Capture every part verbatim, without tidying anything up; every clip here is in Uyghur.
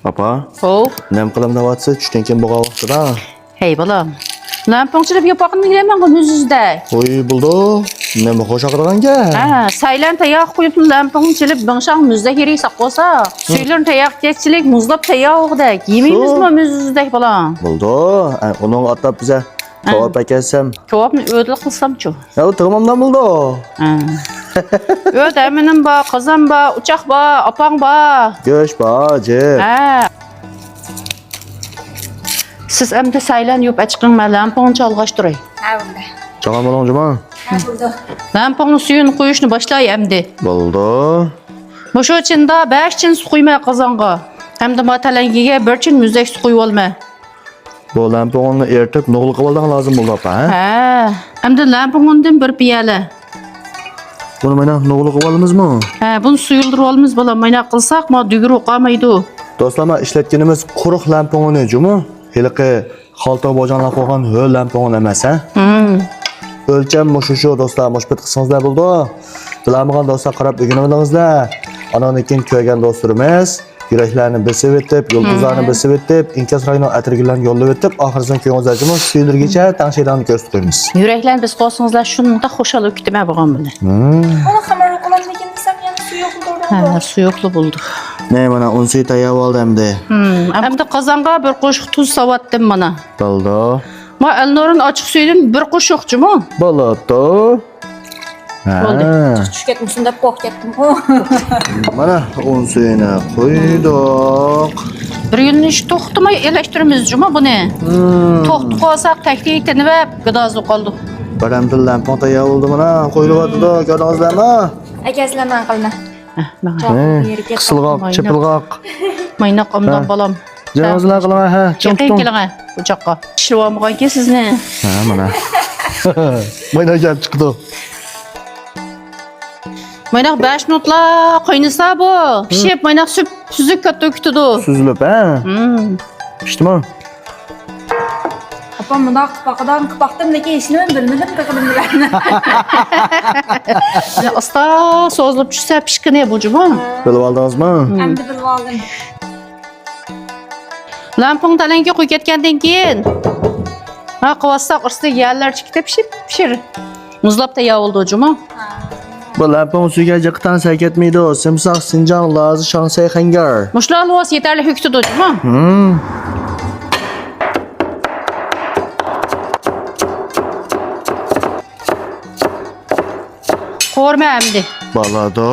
ئاپا. ھو. نېمە قىلىمەن دەۋاتىسىز؟ چۈشتىن كېيىن بولغان ۋاقتىدا. ھەي، بالام. لەڭپۇڭ چېلىپ يوپۇرغىنى يەيمەن مۇزۇزدەك. ھوي، بولدى. نېمە خۇش ئاقىدىغان گەپ. ھە، سايلان تەييار قويۇپ لەڭپۇڭ چېلىپ بىڭشاڭ مۇزدەك يېرى ساق بولسا. سۈيلىرىنى تەييار كەتچىلىك مۇزلاپ تەييار بولغۇدەك. يېمەيمىزمۇ مۇزۇزدەك، بالام؟ بولدى. ئۇنىڭغا ئاتاپ بىزە كاۋاپ ئەكەلسەم. كاۋاپنى ئۆيدىلا قىلسامچۇ؟ يا، تىغمامدان بولدى. ھە. ئۆيدە ھەممىنىم بار، قازان بار، ئوچاق بار، ئاپاڭ بار. گۆش بار، جىق. ھە. سىز ئەمدى سايلان يۇپ ئەچىقىڭ، مەن لەڭپۇڭنى چالغاشتۇراي. ھە، بولدى. چالغان بولۇڭ، جۇما. ھە، بولدى. لەڭپۇڭنىڭ سۈيىنى قۇيۇشنى باشلاي ئەمدى. بولدى. مۇشۇ چىندا بەش چىن سۇ قۇيماي قازانغا. ئەمدى ما تەلەڭگىگە بىر چىن مۇزدەك سۇ قۇيۇۋالمە. بۇ لەڭپۇڭنى ئېرىتىپ نوغۇل قىلىۋالىدىغان لازىم بولدى، ئاپا، ھە؟ ھە. ئەمدى لەڭپۇڭدىن بىر پىيالە. بۇنى مانا نوغۇل قىلىۋالىمىزمۇ؟ ھە، بۇنى سۇيۇلدۇرۇۋالىمىز، بالام. مانا قىلساق، ما دۈگىرى قالمايدۇ. دوستلار، ما ئىشلەتكىنىمىز قۇرۇق لەڭپۇڭىنى جۇمۇ. ھېلىقى خالتىغا بوجاڭلاپ قويغان ھۆل لەڭپۇڭىنى ئەمەس، ھە؟ ھىم. ئۆلچەم مۇشۇ شۇ، دوستلار، مۇشۇ پېتى قىلسىڭىزلار بولىدۇ. بىلەلمىگەن دوستلار قاراپ ئۆگىنىۋېلىڭىزلار. ئاناندىن كېيىن كۆرگەن دوستلىرىمىز يۈرەكلەرنى بېسىۋېتىپ، يۇلتۇزلارنى بېسىۋېتىپ، ئىنكاس رايونىنىڭ ئەتىرگۈللىرىنى يوللىۋېتىپ، ئاخىرىسىنى كۆڭۈل زەجىمۇ سۈيلىرىگىچە تەڭشەيدىغاننى كۆرسىتىپ قويىمىز. يۈرەكلەرنى بېسىپ قويسىڭىزلار شۇنداق خۇشال بولۇپ كېتىمەن بولغان بىلەن. ھىم. ئۇنى خېمىر قىلالمىدىم دېسەم يەنە سۇيۇقلا بولدى. ھە، سۇيۇقلا بولدى. نە، مانا ئۇن سۈيى تەييار بولدى ئەمدى. ھىم، ئەمدى قازانغا بىر قوشۇق تۇز ساۋاتتىم مانا. بولدى. ما ئەلنۇرۇن ئاچچىق سۈيىدىن بىر قوشۇقچىمۇ؟ بولىدۇ. ھە. بولدى. چۈشۈپ كەتمىسۇن دەپ قورقۇپ كەتتىمغۇ. مانا ئۇن سۈيىنى قۇيدۇق. بىر يۈننى ھېچ توختىماي ئېلەشتۈرىمىز جۇمۇ بۇنى. ھىم. توختىتىپ قويساق تەكتى تىنىۋەپ گىدازلىق قالىدۇ. بىرەمدىن لەڭپۇڭ تەييار بولدى مانا، قويۇلۇۋاتىدۇ، كۆردىڭىزلەرمۇ؟ ئەكەلسىلەر ماڭا قىلما. ھە، ماڭا. ھە، قىسىلغاق، چېپىلغاق. مايناق ئامدان بالام. جېنىڭىزنى قىلىڭ، ھە، چىڭ تۇتۇڭ. يېقىن كېلىڭ، ئوچاققا. ئىشلىۋالمىغانكەن سىزنى. ھە، مانا. مايناق كەپ چىقىدۇ. مايناق بەش مىنۇتلا قاينىسا بۇ. پىشىپ، مايناق سۈپ، سۈزۈك كاتتا كېتىدۇ. سۈزۈلۈپ، ھە؟ ھىم. پىشتىمۇ؟ ئاپام مۇنداق قىلىپ باقىدىغان قىلىپ باقتىم، لېكىن ھېچنېمىنى بىلمىدىم، قىلغىنىمنى بىلمىدىم. ئاستا سوزۇلۇپ چۈشسە پىشقىنى بۇ جۇمۇ. بىلىۋالدىڭىزمۇ؟ ئەمدى بىلىۋالدىم. لەڭپۇڭ تەلەڭگە قويۇپ كەتكەندىن كېيىن، ھە، قىلىۋاتساق ئۈستىگە يەرلەر چىقىپ پىشىپ پىشىر. مۇزلاپ تەييار بولدى جۇمۇ. بۇ لەڭپۇڭ سۈيىگە جىققىتان سەي كەتمەيدۇ. سىمساق، سىنجاڭ، لازى، شاڭسەي، خەنجەر. مۇشۇلار لۇۋاس يېتەرلىك ھۆكۈتىدۇ جۇمۇ. ھىم. قورۇما ئەمدى. بولىدۇ.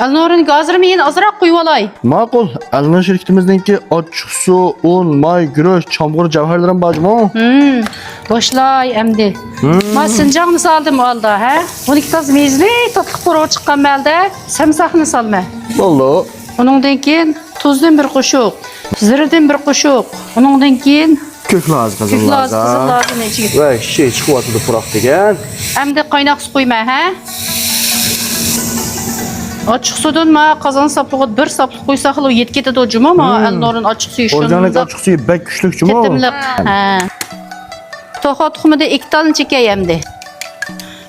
ئەلنۇرنىڭ گازىرىنى يەنە ئازراق قويۇۋالاي. ماقۇل. ئەلنۇر شىركىتىمىزنىڭكى ئاچچىقسۇ، ئۇن، ماي، گۈرۈچ، چامغۇر جەۋھەرلىرىمۇ بار جۇمۇ. ھىم. باشلاي ئەمدى. ھىم. ما سىنجاڭ مىسالىدىمۇ ئالدى، ھە؟ ئون ئىككى تال مېزىلىك تاتلىق پۇرىقى چىققان مەلدە سەمساقنى سالىمەن. بولدى. ئۇنىڭدىن كېيىن تۇزدىن بىر قوشۇق، زىردىن بىر قوشۇق. ئۇنىڭدىن كېيىن كۆك لازا، قىزىل لازا. كۆك لازا، قىزىل لازىنى ئىچىگە. ۋە شۇ چىقىۋاتىدۇ پۇراق دېگەن. ئەمدى قايناق سۇ قۇيىمەن، ھە؟ ئاچچىقسۇدىن ما قازان ساپلىقى بىر ساپلىق قۇيساقلا يېتىپ كېتىدۇ جۇمۇ، ما ئەلنۇرنىڭ ئاچچىقسۇيى شۇنداق. ئورگانىك ئاچچىقسۇيى بەك كۈچلۈك جۇمۇ. قېتىملىق. ھە. توخۇ تۇخۇمىدىن ئىككى تالنى چېكەي ئەمدى.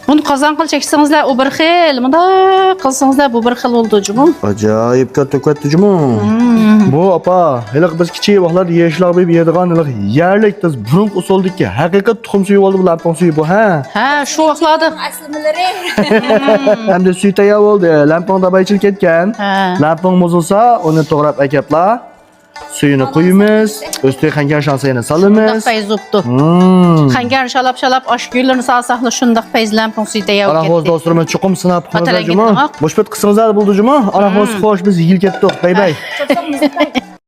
بۇنى قازانغىلا چەكسىڭىزلەر، ئۇ بىر خىل، مۇنداق قىلسىڭىزلەر، بۇ بىر خىل بولىدۇ جۇمۇ. ئاجايىپ كاتتا، كاتتا جۇمۇ. مم. بۇ ئاپا، ھېلىقى بىز كىچىك ۋاقىتلاردا يېشىلارغا بېرىپ يەيدىغان ھېلىقى يەرلىك، بۇرۇنقى ئۇسۇلدىكى ھەقىقىي تۇخۇم سۈيى بولدى بۇ، لەڭپۇڭ سۈيى بۇ، ھە؟ ھە، شۇ ۋاقىتلاردا. ئەسلىمىلىرى. ئەمدى سۈيى تەييار بولدى. لەڭپۇڭ داۋايچىلىك كەتكەن. ھە. لەڭپۇڭ بۇزۇلسا، ئۇنى توغراپ ئەكەپلا. سۈيىنى قۇيىمىز، ئۈستىگە خەنجەر شاڭسەينى سالىمىز. شۇنداق پەيز بوپتۇ. مم. خەنجەرنى شالاپ-شالاپ، ئاش گۈللىرىنى سالساقلا شۇنداق پەيز لەڭپۇڭ سۈيى تەييار بولۇپ كەتتى. قوش دوستلىرىمىز چوقۇم سىناپ قويۇڭلار جۇمۇ. مۇشۇ پېتى قىلسىڭىزلار بولدى جۇمۇ. مم. قوش، بىز يېيىلىپ كەتتۇق. باي باي.